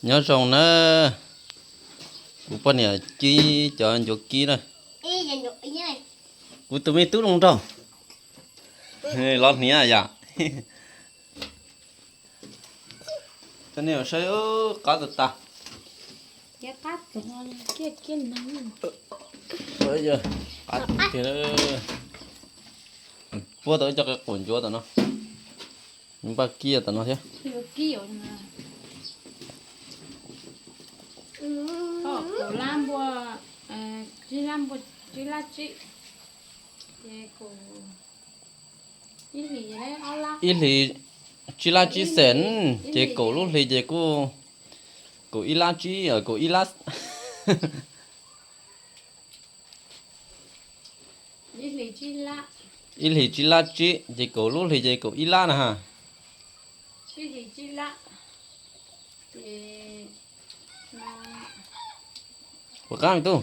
Nyob zoo na, kuv poj niam kib cov ncuav kib na. Kuv tus me tub zoo nraug, los hniav yom. Cov nej saib, qab tas tas. Qab tiag tiag. Puab tau ib co qe qus ncuav tom no, npaj kib tom no thiab. Ib hlis tsib lab tsib xees, ces kaum lub hli ces kuj kaum ib lab tsib, kaum ib lab. Ib hlis tsib lab tsib ces kaum lub hli ces kaum ib lab na ha. Puas qab me tub?